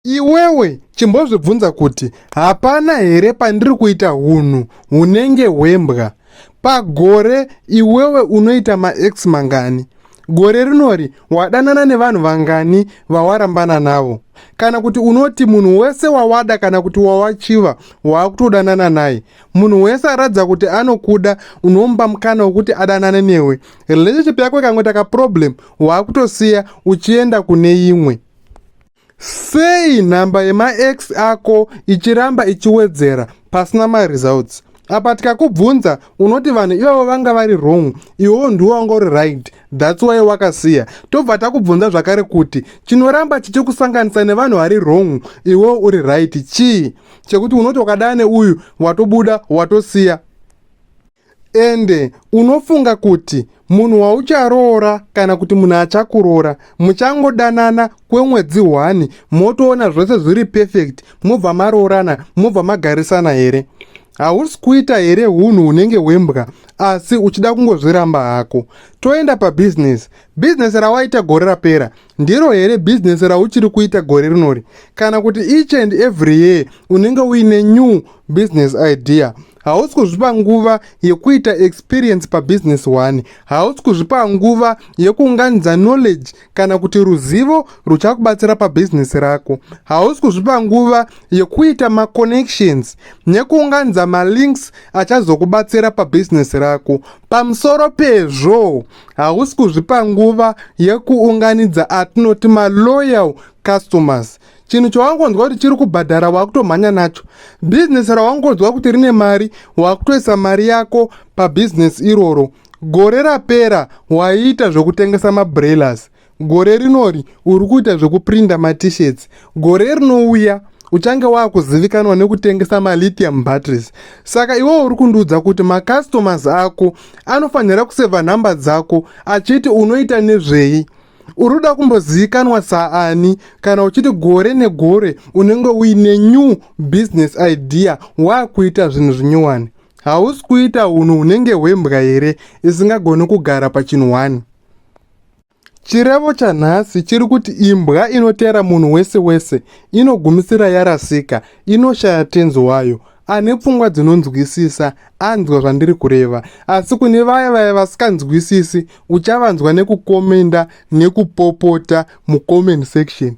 Iwewe chimbozvibvunza kuti hapana here pandiri kuita hunhu hunenge hwembwa. Pagore iwewe unoita maex mangani? Gore rinori wadanana nevanhu vangani vawarambana navo? Kana kuti unoti munhu wese wawada kana kuti wawachiva waakutodanana naye? Munhu wese aratidza kuti anokuda unomupa mukana wekuti adanane newe. Relationship yako ikangoita kaproblem waakutosiya uchienda kune imwe. Sei nhamba yemaex ako ichiramba ichiwedzera pasina maresults? Apa tikakubvunza unoti vanhu ivavo vanga vari wrong, iwewo ndiwo wanga uri right, that's why wakasiya. Tobva takubvunza zvakare kuti chinoramba chichikusanganisa nevanhu vari wrong iwewo uri right chii? Chekuti unoti wakadana neuyu watobuda watosiya. Ende unofunga kuti munhu waucharoora kana kuti munhu achakuroora muchangodanana kwemwedzi 1 motoona zvose zviri perfect mobva maroorana mobva magarisana here? Hausi kuita here hunhu hunenge hwembwa asi uchida kungozviramba hako? Toenda pabhizinesi. Bhizinesi rawaita gore rapera ndiro here bhizinesi rauchiri kuita gore rinori? Kana kuti each and every year unenge uine new business idea? Hausi kuzvipa nguva yekuita experience pabhizinesi 1. Hausi kuzvipa nguva yekuunganidza knowledge kana kuti ruzivo ruchakubatsira pabhizinesi rako. Hausi kuzvipa nguva yekuita maconnections nekuunganidza malinks achazokubatsira pabhizinesi rako. Pamusoro pezvo, hausi kuzvipa nguva yekuunganidza atinoti maloyal customers. Chinhu chawangonzwa kuti chiri kubhadhara wakutomhanya nacho. Bhizinesi rawangonzwa kuti rine mari wakutoisa mari yako pabhizinesi iroro. Gore rapera waiita zvekutengesa mabroilers. Gore rinori uri kuita zvekuprinda matishets. Gore rinouya uchange waakuzivikanwa nekutengesa malithium batteries. Saka iwewe uri kundiudza kuti macustomers ako anofanira kusevha nhamba dzako achiti unoita nezvei? Uri kuda kumbozivikanwa saani kana uchiti gore negore unenge uine new business idea waakuita zvinhu zvinyowani? Hausi kuita hunhu hunenge hwembwa here isingagoni kugara pachinhu 1? Chirevo chanhasi chiri kuti imbwa inotera munhu wese wese inogumisira yarasika, inoshaya tenzi wayo. Ane pfungwa dzinonzwisisa anzwa zvandiri kureva, asi kune vaya vaya vasikanzwisisi uchavanzwa nekukomenda nekupopota mucomment section.